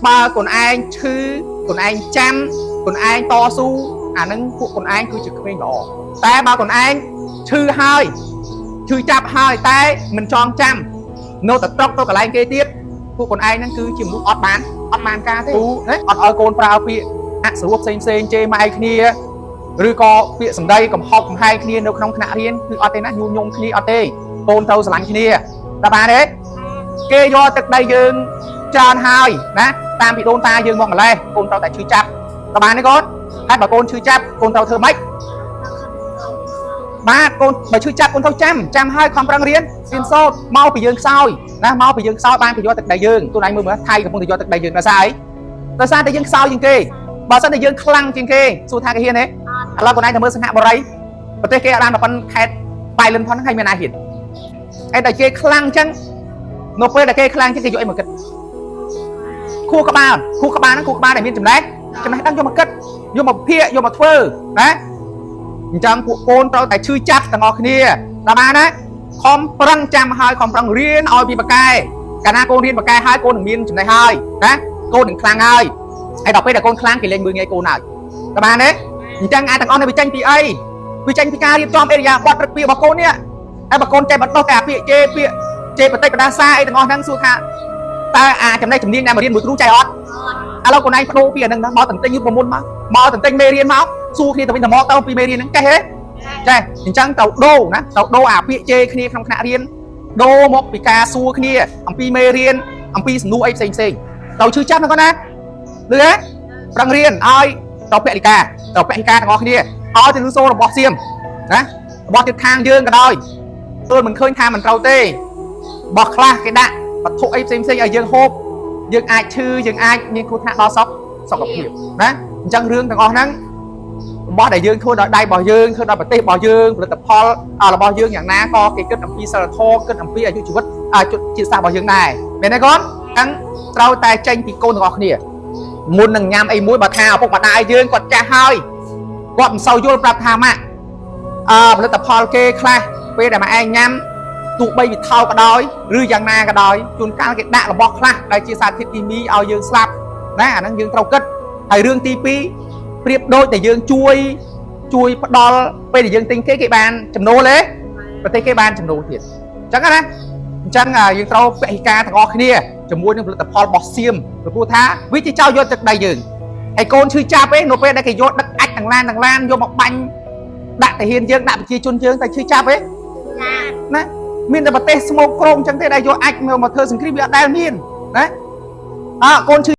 បើខ្លួនឯងឈឺខ្លួនឯងចាំខ្លួនឯងតស៊ូអានឹងពួកខ្លួនឯងគឺជាក្មេងល្អតែបើខ្លួនឯងឈឺហើយឈឺចាប់ហើយតែមិនចងចាំនៅតែត្រកទៅកន្លែងគេទៀតពួកខ្លួនឯងហ្នឹងគឺជាមនុស្សអត់បានអត់បានការទេណាអត់ឲ្យកូនប្រើពាក្យអសុរោះផ្សេងផ្សេងជេរម៉ែគ្នាឬក៏ពាក្យសម្ដីកំហុកកំហែងគ្នានៅក្នុងថ្នាក់រៀនគឺអត់ទេណាញូញងគ្នាអត់ទេកូនត្រូវស្រឡាញ់គ្នាតើបានទេគេយកទឹកដីយើងច្រើនហើយណាតាមពីដូនតាយើងមកម្លេះកូនត្រូវតែឈឺចាប់តើបានទេកូនហើយបើកូនឈឺចាប់កូនត្រូវធ្វើម៉េចបាទកូនបើឈឺចាប់កូនត្រូវចាំចាំហើយខំប្រឹងរៀនរៀនសូត្រមកពីយើងខ្សោយណាមកពីយើងខ្សោយបានគេយកទឹកដីយើងទូនឯងមើលមើលថៃកំពុងតែយកទឹកដីយើងដោយសារអីដោយសារតែយើងខ្សោយជាងគេបើសិនតែយើងខ្លាំងជាងគេសួរថាគេហ៊ានទេឥឡូវកូនឯងទៅមើលសិង្ហបុរីប្រទេសគេអត់បានប្រព័ន្ធខេតបៃលិនផងហ្នឹងហើយមានណាហ៊ានឯតែគេខ្លាំងអញ្ចឹងនៅពេលដែលគេខ្លាំងអញ្ចឹងគេយកអីមកគិតខួរក្បាលខួរក្បាលហ្នឹងខួរក្បាលដែលមានចំណេះចំណេះដឹងយកមកគិតយកមកភាកយកមកធ្វើណាអញ្ចឹងពួកកូនត្រូវតែឈឺចាប់ទាំងអស់គ្នាដល់បានណាខំប្រឹងចាំហើយខំប្រឹងរៀនឲ្យពីបកែកាលណាកូនរៀនបកែហើយកូននឹងមានចំណេះហើយណាកូននឹងខ្លាំងហើយហើយដល់ពេលដែលកូនខ្លាំងគេលែងមើលងាយកូនហើយដល់បានទេអញ្ចឹងអាចទាំងអស់នេះវាចេញពីអីវាចេញពីការរៀបចំអេរិយាបថព្រឹកពីរបស់កូននេះហើយបើកូនចេះបណ្ដោះតែអាពាក្យជេរពាក្យជេរបតិបដាសាអីទាំងអស់ហ្នឹងសួរថាតើអាចំណេះជំនាញដែលមករៀនមួយគ្រូចេះអត់ឥឡូវកូនឯងបដូរពីអាហ្នឹងមកតន្ទិញយុទ្ធមុនមកមកតន្ទិញមេរៀនមកសួរគ្នាទៅវិញទៅមកទៅពីមេរៀនហ្នឹងចេះទេចេះអញ្ចឹងត្រូវដូរណាត្រូវដូរអាពាក្យជេរគ្នាក្នុងថ្នាក់រៀនដូរមកពីការសួរគ្នាអំពីមេរៀនអំពីសំណួរអីផ្សេងផ្សេងត្រូវឈឺចាប់ណាកូនណាលឺទេប្រឹងរៀនឲ្យត្រូវពលិកាត្រូវពលិកាទាំងអស់គ្នាឲ្យទៅលឺសូររបស់សៀមណារបស់ទៀតខាងយើងក៏ដោយទើបមិនឃើញថាមិនត្រូវទេរបស់ខ្លះគេដាក់វត្ថុអីផ្សេងផ្សេងឲ្យយើងហូបយើងអាចឈឺយើងអាចមានគ្រោះថ្នាក់ដល់សុខភាពណាអញ្ចឹងរឿងទាំងអស់ហ្នឹងរបស់ដែលយើងធ្វើដោយដៃរបស់យើងធ្វើដោយប្រទេសរបស់យើងផលិតផលរបស់យើងយ៉ាងណាក៏គេគិតអំពីសិលធម៌គិតអំពីអាយុជីវិតជាតិសាសន៍របស់យើងដែរមែនទេកូនអញ្ចឹងត្រូវតែចេញពីកូនទាំងអស់គ្នាមុននឹងញ៉ាំអីមួយបើថាឪពុកម្ដាយយើងគាត់ចាស់ហើយគាត់មិនសូវយល់ប្រាប់ថាម៉ាក់អឺផលិតផលគេខ្លះពេលដែលម៉ែឯងញ៉ាំទោះបីវាថោកក៏ដោយឬយ៉ាងណាក៏ដោយជួនកាលគេដាក់របស់ខ្លះដែលជាសារធាតុគីមីឲ្យយើងស្លាប់ណាអាហ្នឹងយើងត្រូវគិតហើយរឿងទី2ប្រៀបដូចតែយើងជួយជួយផ្ដល់ពេលដែលយើងទិញគេគេបានចំណូលទេប្រទេសគេបានចំណូលទៀតអញ្ចឹងណាអញ្ចឹងយើងត្រូវពហិការទាំងអស់គ្នាជាមួយនឹងផលិតផលរបស់សៀមព្រោះថាវាជាចោលយកទឹកដីយើងហើយកូនឈឺចាប់ឯងនៅពេលដែលគេយកដឹកអាចទាំងឡានទាំងឡានយកមកបាញ់ដាក់ទាហានយើងដាក់ប្រជាជនយើងតែឈឺចាប់ឯងណាមានតែប្រទេសស្មោកគ្រោងអញ្ចឹងទេដែលយកអាចមកធ្វើសង្គ្រាមវាអត់ដែលមានណាអើកូនឈឺ